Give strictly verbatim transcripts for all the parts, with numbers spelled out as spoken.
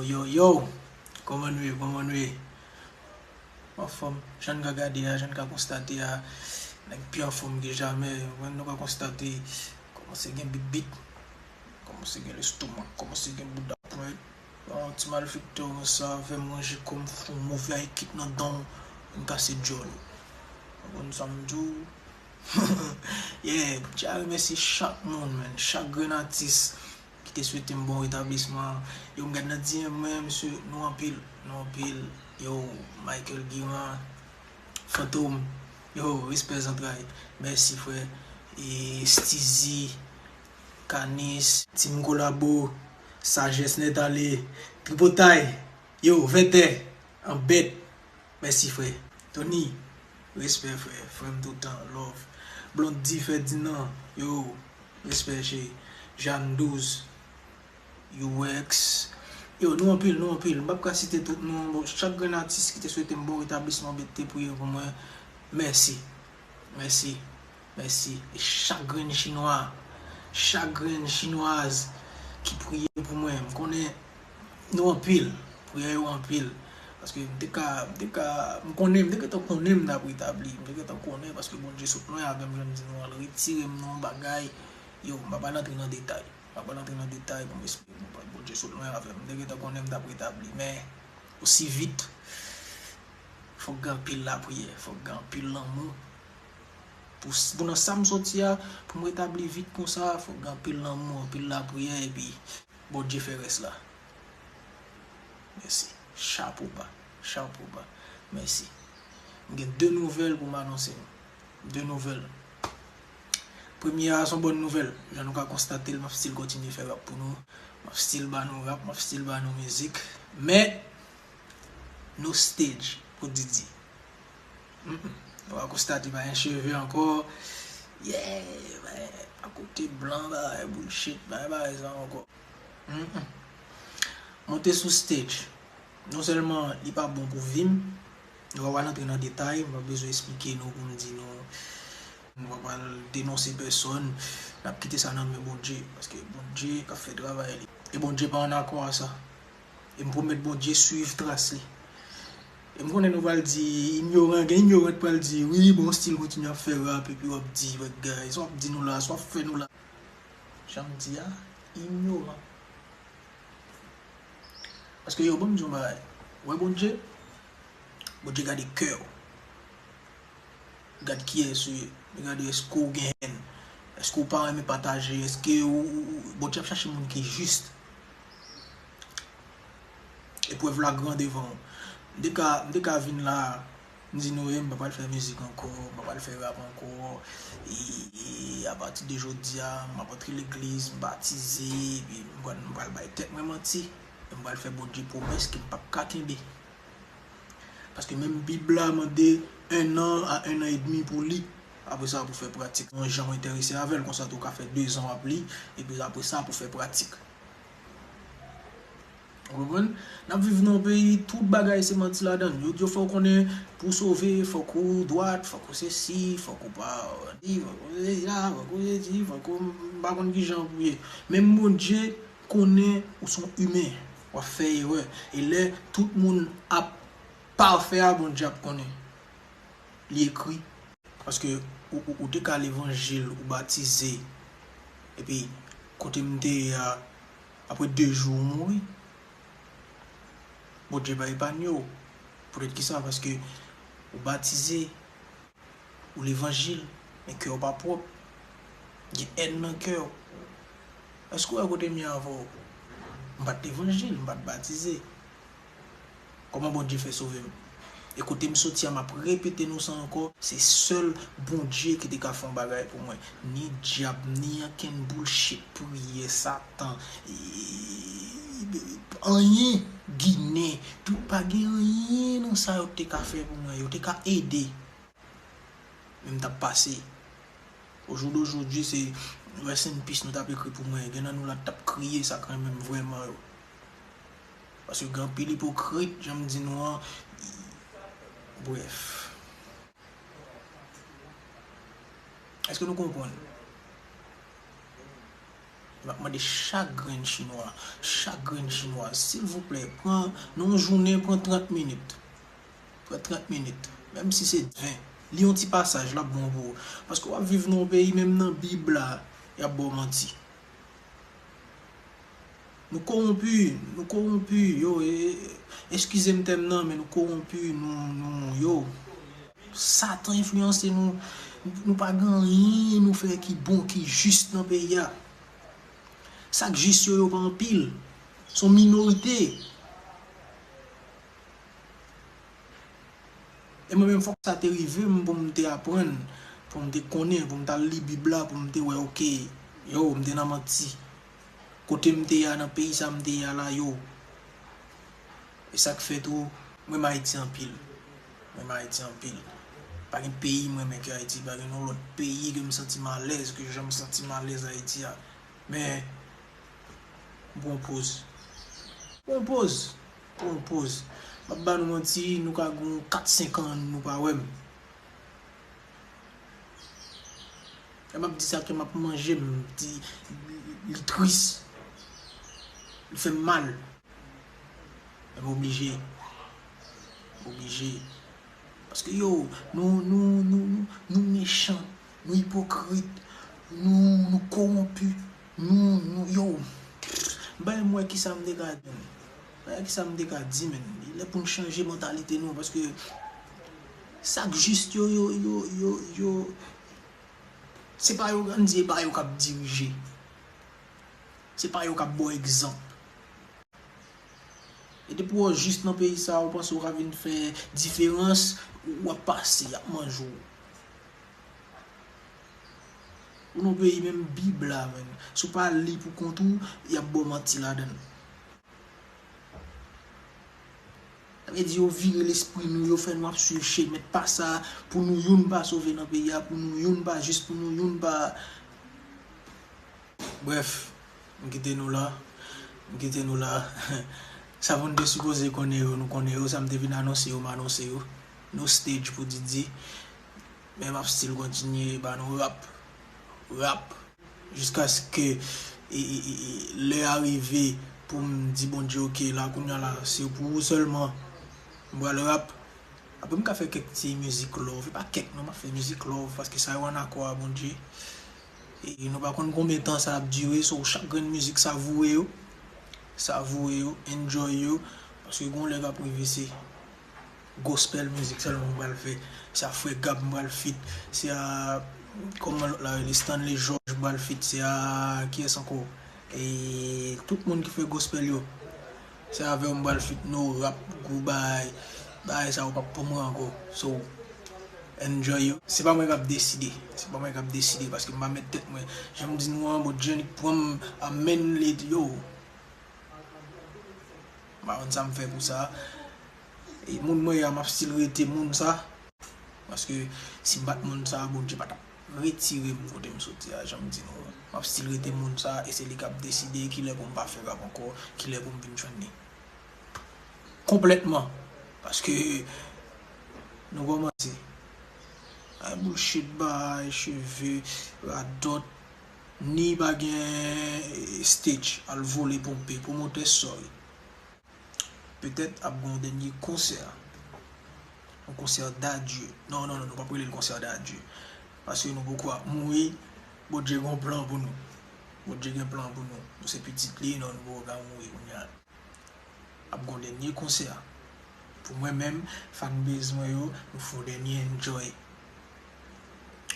Yo, yo, kòman nou ye, kòman nou ye? Anfòm, jan n ka gade a, jan n ka konstate a, nèg pi anfòm ke jamè. Mwen, nou ka konstate, kòmanse gen bibit, kòmanse gen lestomak, kòmanse gen bouda pwent. Yon ti malfektè konsa fè m ranje kò m, fè yon move high kick nan dan w, vin kase djòl ou. Ou konprann sa m di w? Yeah, m tya remèsye chak moun, man, chak grenn atis ki te swete m bon retablisman. Yo, m gad nan D M mwen, mesye, nou anpil, nou anpil. Yo, Michael Guiran, Fantom, yo, respè zantray. Mèsi, frè. E Steezy, Kanis, Team Kolabo, Sajès Nèt Ale, Tripotay, yo, Vètè, Anbèt. Mèsi, frè. Tony, respè, frè. Frè m toutan, love. Blondy Ferdinand, yo, respè, cheri. Jeanne Douze, U X. Yo, nou anpil, nou anpil. M p ap ka site tout non. Bon, chak grenn atis ki te swete m bon retablisman, ki te priye pou mwen, mèsi. Mèsi. Mèsi. E chak grenn chinwa, chak grenn chinwaz ki priye pou mwen, m konnen nou anpil, priyè yo anpil. Paske m te ka, m te ka, m konnen, m te gentan konnen m t ap retabli, m te gentan konnen, paske Bondye sot lwen avè m, jan m di nou an, l retire m nan yon bagay. Yo, m pa pral antre nan detay. M pa pral antre nan detay pou m esplike nou, Bondye sot lwen avè m. M te gentan konnen m t ap retabli, men osi vit, fòk gen anpil lapriyè, fòk gen anpil lanmou. Pou, pou nan sa m soti a, pou m retabli vit konsa, fòk gen anpil lanmou, anpil lapriyè, epi Bondye fè rès la. Mèsi. Chapo ba. Chapo ba. Mèsi. M gen de nouvèl pou m anonse nou. De nouvèl. Premye a, se yon bòn nouvèl. Jan nou ka konstate l, m ap still kontinye fè rap pou nou. M ap still ba nou rap, m ap still ba nou mizik. Men, no stage pou Didi. Mm, mm. Nou va konstate pa gen cheve ankò. Yeah, men, akote blan, bagay bullshit, bagay, bagay sa ankò. Mm, mm. Monte sou stage. Non sèlman li pa bon pou vi m, nou pa pral antre nan detay, m pa bezwen esplike nou pou m di nou, nou pa pral denonse pèsòn, n ap kite sa nan men Bondye, paske Bondye k ap fè travay li. E Bondye pa an akò a sa. E m pwomèt Bondye swiv tras li. E m konnen nou pral di, inyoran, gen inyoran k pral di, wi, bon, still kontinye ap fè rap, epi w ap di, bagay, sa w ap di nou la, sa w ap fè nou la. Jan m di a, inyoran. Paske yo, ban m di yon bagay. Ou wè Bondye? Bondye gade kè w. Gad kiyès ou ye. Li gade èske w gen hèn. Èske w pa renmen pataje. Èske ou, ou, ou, Bondye ap chache moun ki jis. Eprèv la gran devan w. M te ka, m te ka vin la, m di nou, e, m pa pral fè mizik ankò, m pa pral fè rap ankò. E, e apati de jodi a, m ap antre legliz, m batize, epi m pral, m pral bay tèt mwen manti. E m pral fè Bondye pwomès ke m p ap ka kenbe. Paske menm Bib la mande un an a un an et demi pou li. Apre sa, pou fè pratik. Yon jan w enterese avè l, konsa tou w ka fè dezan w ap li, epi apre sa, pou fè pratik. Ou konprann? N ap viv nan yon peyi, tout bagay se manti ladan l. Yo di w fò w konnen, pou w sove, fòk ou dwat, fòk ou sesi, fòk ou pa di, fòk ou sesi la, fòk ou sesi, fòk ou, m pa konn ki jan pou ye. Menm Bondye konnen ou se yon imen, w ap fè erè. E lè tout moun ap pafè a, Bondye ap konnen. Li ekri. Paske ou, ou, ou te ka levanjil, ou batize. Epi, kote m te ye a, apre de jou, ou mouri. Bondye pa epanye w. Poutèt ki sa? Paske ou batize, ou levanjil, men kè w pa pwòp. Gen hèn nan kè w. Èske w wè kote m ye avè w? M pa t levanjil, m pa t batize. Kòman Bondye fè sove m? E kote m soti a, m ap repete nou sa ankò, se sèl Bondye ki te ka fè yon bagay pou mwen. Ni dyab, ni ankenn bullshit, priyè, Satan, e, anyen, Ginen, tout, pa gen anyen nan sa yo te ka fè pou mwen. Yo te ka ede. Men m t ap pase. Au jour d'aujourd'hui, se rest in peace nou t ap ekri pou mwen. Gen nan nou la t ap kriye, sa k renmen m vrèman yo. Paske gen anpil ipokrit, jan m di nou an. Brèf. Èske nou konprann? M ap mande chak grenn chinwa, chak grenn chinwa, silvouplè, pran, nan yon jounen, pran trant minit. Pran trant minit. Menm si se ven. Li yon ti pasaj, l ap bon pou ou. Paske w ap viv nan yon peyi, menm nan Bib la, y ap ba w manti. Nou kowonpi, nou kowonpi, yo, e, e, eskize m tèm nan, men nou kowonpi, nou, nou, yo. Satan enfliyanse nou, nou pa gen anyen nou fè ki bon, ki jis nan peyi a. Sa k jis yo, yo pa anpil. Se yon minorite. E mwen menm, fòk sa te rive m pou m te aprann, pou m te konnen, pou m t al li Bib la, pou m te wè, oke, yo, m te nan manti. Kote m te ye a, nan peyi sa m te ye a la, yo. E sa k fè tou, m renmen Ayiti anpil. M renmen Ayiti anpil. Pa gen peyi m renmen ke Ayiti, pa gen yon lòt peyi ke m santi m alèz, ke jan m santi m alèz Ayiti a. Men, m pran poz. Pran poz. Pran poz. M ap ba nou manti, nou ka gen kat, senk an, nou pa wè m. E m ap di sa ke m ap manje, m di, li tris. Li fè m mal. Men m oblije. M oblije. Paske yo, nou, nou, nou, nou, nou mechan, nou ipokrit, nou, nou kowonpi, nou, nou, yo. Bay m wè kisa m te ka di, men. Bay m wè kisa m te ka di, men. Li lè pou n chanje mantalite nou, paske sa k jis yo, yo, yo, yo, yo, se pa yo, ann di, e pa yo k ap dirije. Se pa yo k ap ba w egzanp. E depi w jis nan peyi sa a, ou panse w ka vin fè diferans, w ap pase, y ap manje w. Ou nan peyi menm Bib la, menm. Si w pa li pou kont ou, y ap ba w manti ladan l. Sa vle di yo vire lespri nou, yo fè nou ap swiv chemen pa sa, pou nou youn pa sove nan peyi a, pou nou youn pa jis, pou nou youn pa. Brèf, m kite nou la. M kite nou la. Sa moun te sipoze konnen yo, nou konnen yo. Sa m te vin anonse yo, m anonse yo. No stage pou Didi. Men m ap still kontinye ba nou rap. Rap. Jiskaske e, e, e, e, lè a rive pou m di Bondye, oke, la, kounye a la, se pou ou sèlman m pral rap. Apre, m ka fè kèk ti mizik love. E pa kèk, non, m ap fè mizik love, paske sa yo ann akò a Bondye. E nou pa konn konbyen tan sa ap dire, so, chak grenn mizik, savoure yo. Savoure yo, enjoy yo. Paske gon lè k ap rive, se gospel mizik sèlman m pral fè. Se a Frè Gab m pral feat. Se a, kòman lòt la rele, Stanley George m pral feat. Se a, kiyès ankò? E tout moun ki fè gospel yo. Se avè w m pral feat, no rap, gwo bagay. Bagay sa yo p ap pou mwen ankò. So, enjoy yo. Se pa mwen k ap deside. Se pa mwen k ap deside, paske m pa met tèt mwen. Jan m di nou an, Bondye annik pran m, amèn, li di yo. M pa konn sa m fè pou sa. E moun mwen ye a, m ap still rete moun sa. Paske si m pa t moun sa, Bondye pa t ap retire m kote m soti a, jan m di nou an. M ap still rete moun sa, e se li k ap deside kilè pou m pa fè rap ankò, kilè pou m vin jwenn li. Konplètman. Paske nou kòmanse. Ay bullshit, bay cheve, radòt, ni pa gen stage, al vole ponpe, pwomotè, sorry. Petèt ap gen yon dènye konsè. Yon konsè d'adieu. Non, non, non, nou p ap rele l konsè d'adieu. Paske nou poko ap mouri. Bondye gen yon plan pou nou. Bondye gen plan pou nou. Nou se pitit li, non, nou poko ka mouri kounye a. Ap gen yon dènye konsè. Pou mwen menm, fanbase mwen yo, nou fè yon dènye enjoy.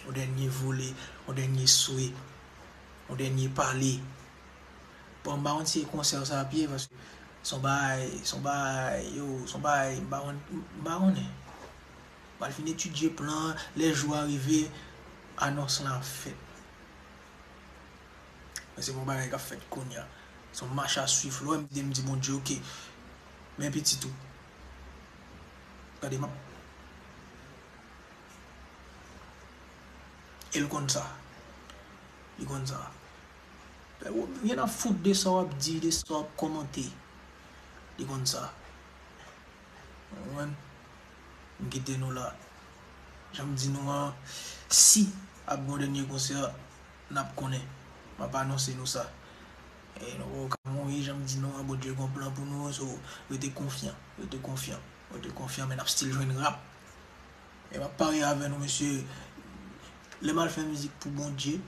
Yon dènye vole, yon dènye swe, yon dènye pale. Bon, m pa konn si e konsè sa ap ye, paske se yon bagay, se yon bagay, yo, se yon bagay, m pa konn, m pa konnen. M pral fin etidye plan an, lè jou a rive, anons lan ap fèt. Men se pa yon bagay k ap fèt kounye a. Se yon mach a swiv, lè w wè m di, m di Bondye, oke, men pitit ou. Gade, m ap E l konn sa. Li konn sa. Li gen ap fout de sa w ap di, de sa w ap kòmante. Li konn sa. Ou konprann? M kite nou la. Jan m di nou an, si ap gen yon dènye konsè, n ap konnen. M ap anonse nou sa. E nou poko ka mouri, jan m di nou an, Bondye gon plan pou nou, so rete konfyan, rete konfyan, rete konfyan, men n ap still jwenn rap. E m ap parye avè nou, mesye, lè m al fè mizik pou Bondye,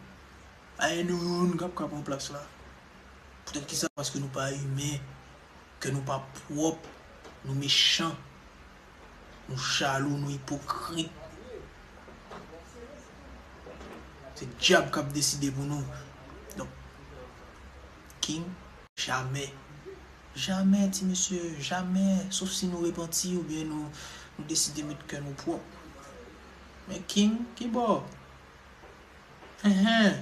pa gen nou youn k ap ka pran plas la. Poutèt kisa? Paske nou pa imen, kè nou pa pwòp, nou mechan, nou jalou, nou ipokrit. Se dyab k ap deside pou nou. Donk, King, jamè. Jamè, ti mesye, jamè. Sof si nou repanti oubyen nou, nou deside met kè nou pwòp. Men King, ki bò? Enhen.